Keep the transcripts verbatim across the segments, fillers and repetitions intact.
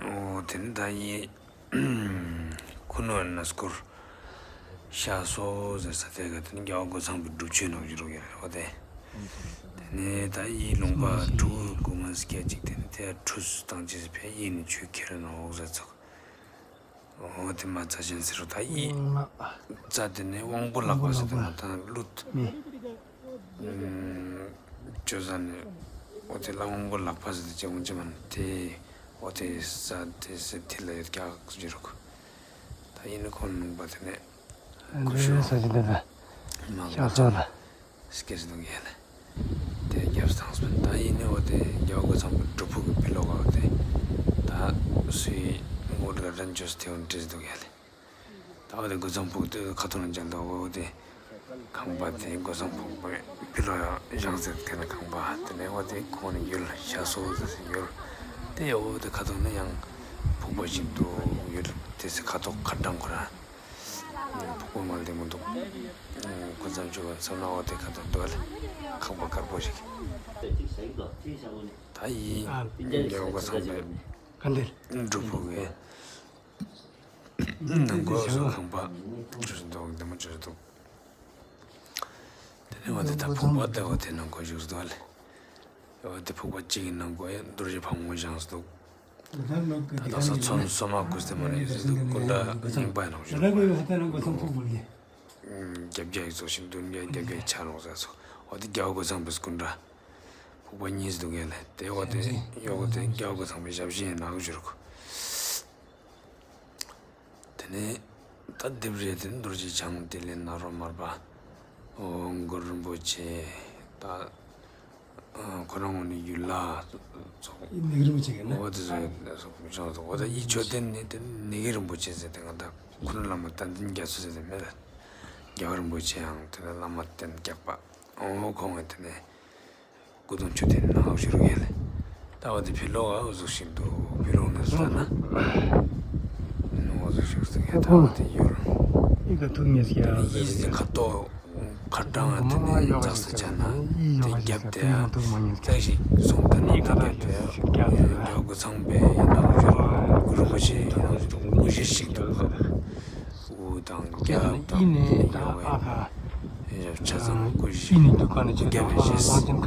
ཨོ་དེ་ནི་ད་ཡིན། ཁུ་ནུ་ཨན་ན་སྐོར་ཤ་སོ་ཟེར་ས་དེ་ག་དེ་ནི་རྒྱལ་བ་རྒོད་ཚང་པའི་སྒྲུབ་མཆོད་ནང་བཞུགས་རོགས་ཡོད་རེད་བ་དེ། དེ་ནི་ད་ཡིན་ལུང་པ་ཕྲུ་གུ་དགུ་མ་སྐད་ཅིག་དེ་ནི་དེ་ཁྲུས་བཏང་ཅི་ཟེར་ཕེ་ཡིན་ནི་ཆོས་ཁྱེར་ནོ་འོག་ཟེར་ཚོགས། ཨོ་དེ་མ་རྩ་ཆེན་ཟེར་རོ་ད་ཡིན། རྩ་དེ་ནི་དབང་པོ་ལག་པ་ཟེར་དེ་མ་ད་གླུད། ཅོ་ས་ནས་ཨོ་དེ་ལ་དབང་པོ་ལག་པ་ཟེར་དེ་ཅེ་འོང་ཅེ་མ་ནི་དེ་ཨོ་དེ་ས་དེ་ཟེར་དེ་ལ་ཡོད་ཀྱག་ཟེར་རོ། ད་ཡིན་ནི་ཁོང་ལུང་པ་དེ་ནས་ཨ་ཀུ་ནི་ཤོ་ས་ཆེན་དེ་ལ་མ་ཤ་ལ་ཚོ་ལ། སྐད་ཟེར་འདུག་ཡ་ལ། དེ་རྒྱབ་སྟངས་སྤེན་ད་ཡིན་ནི་འོ་དེ་རྒྱལ་བ་རྒོད་ཚང་པའི་སྒྲུབ་ཕུག་གི་ཕི་ལོག་ག་འོ་དེ། ད་སུའི་ངོ་དྲ་རན་ཅོས་དེ་འོན་བྲིས་འདུག་ཡ་ལ། ད་འོ་དེ་རྒོད་ཚང་ཕུག་དེ་ཁ་ཐོག་ན་ཅན་འདུག་འོ་དེ། ཁང་པ་དེ་རྒོད་ཚང་ཕུག་པའི་ཕི་ལོག་ཡང་བཞེངས་ཟེར་དེ་ན་ཁང་པ་དེ་ནས་འོ་དེ་ཁོང་ནས་ཡུལ་ཤ་སོ་ཟེར་ཡུལ། དེ་འོ་དེ་ཁ་ཐོག་ན་ཡང་ཕུག་པ་ཞིག་འདུག་ཡུལ་དེ་སི་ཁ་ཐོག་ཁ་གྲང་ཁོ་ར། ཕུག་པ་མ་ལྡེ་མོ་འདུག་ཁོ་ཚང་ཆུ་བ་ཚོ་ན་འོ་དེ་ཁ་ཐོག་འདུག་ལ་ཁང་པ་དཀར་པོ་ཞིག་ད་ཡིན་རྒྱལ་བ་ཚང་པའི་སྒྲུབ་ཕུག་གི་ནང་སྒོ་སུ་ཁང་པ་ཆུ་འདུག་ལྡེ་མོ་ཆུ་འདུག་དེ་ནས་འོ་དེ་ད་ཕུག་པ་དེ་འོ་དེ་ནང་སྒོ་བཞུགས་འདུག་ལ། འོ་དེ་ཕུག་པ་གཅིག་གི་ནང་སྒོ་ཡང་རྡོ་རྗེ་ཕག་མོ་བཞེངས་འདུག་ད་ལྟ་ས་ཚོན་སོ་མ་གུས་ཏེ་མ་རེད་ཟེར་དུས་སྐུ་འདྲ་རྙིང་པ་ཡིན་ནོ་ཞུ་རྒྱབ་རྒྱ་ཡིག་ཚོགས་ཤིང་བདུན་བརྒྱ་རྒྱབ་རྒྱ་ཆ་ནོ་ཟེར་སོ། འོ་དེ་རྒྱལ་བ་རྒོད་ཚང་པའི་སྐུ་འདྲ་ཕུག་པ་གཉིས་འདུག་གས་ལ་དེ་འོ་དེ་ཡོག་དེ་རྒྱལ་བ་རྒོད་ཚང་པའི་ཞབས་ཕྱི་ཡིན་ནོ་ཞུ་རྒྱུ། དེ་ནས་ད་ལྡེབས་རིས་དེ་ནི་རྡོ་རྗེ་འཆང་ཏི་ལི་ནཱ་རོ་མར་པ། ཨོ་གུ་རུ་རིན་པོ་ཆེ། ད་ཁོ་རང་ངོ་ནས་ཡུལ་ལྷ་ཚོགས། ནི་གི་རིན་པོ་ཆེ་གི་ན། འོ་དེ་ཚོ་འོ་ད་ཡིད་མཆོད་རྟེན་ནི་དེ་ནི་གི་རིན་པོ་ཆེ་ཟེར་དེ་ང་ད་ཁུ་ནུ་བླ་མ་བསྟན་འཛིན་རྒྱ་མཚོ་ཟེར་དེ་མེད་ལ། རྒྱལ་བ་རིན་པོ་ཆེའང་དེ་ནི་བླ་མ་བསྟན་རྒྱག་པ། ཨོ་ཁོང་ངོ་དེ་ནས། སྐུ་གདུང་མཆོད་རྟེན་ནང་བཞུགས་ཡོད་ལ། ལྟ་བ་དེ་ཕི་ལོག་འོ་ཟུག་ཤིག་འདུག་ཕི་ལོག་ནས་བཟོས་ན། འོ་ཟུག་ཤིག་ཟེར་ཡ་ལྟ་བ་དེ་ཡོད། ཨི་ཀ་ཐུག་ངེས་ཀྱི་ཡིས་དེ་ཁ་དོག་ཁ་གྲང་བ་དེ་ནས་འཛག་ས་ཆ་ན། དེ་རྒྱབ་དེ་ཡང་ཙག་ཞིག་སོང་ད་ནི་དེ་རྒྱབ་དེ་ཡང་རྒྱལ་བ་རྒོད་ཚང་པའི་ཡིན་ནང་བཞུགས་རིན་པོ་ཆེ་ཡིན་ནང་བཞུགས་སྐུ་གཞི་ཞིག་འདུག་སྐུ་དང་རྒྱབ་དང་ཡོད་པའི་ཆ་ཚང་སྐུ་བཞི་སྐུ་རྒྱབ་བཞི་ང་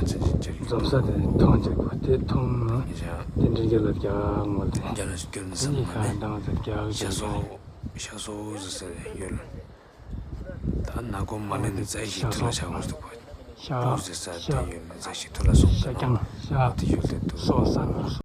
ཚོ་ཅི་ཅི་འཛོམས་ས་དེ་མཐོང་ཅིག་པ་དེ་མཐོང་ན་དེ་འདྲ་རྒྱ་ལ་རྒྱག་མོ་དེ་རྒྱ་ལ་སྐྱོན་ས་མ་ནས་ཤ་སོ་ཤ་སོ་ཟེར་ཡོད། ད་ན་གོ་མ་ལེན་ཙག་ཞིག་ཐུ་ལ་ཆགས་པ་འདུག་པ། ཤ་པོ་ཟེར་ས་དེ་ཡོད་ནས་ཙག་ཞིག་ཐུ་ལ་སོང་ཤ་ཀྱང་ཤ་དེ་ཡོད་དེ་འདུག་སོ་ས་ནོ་སོ།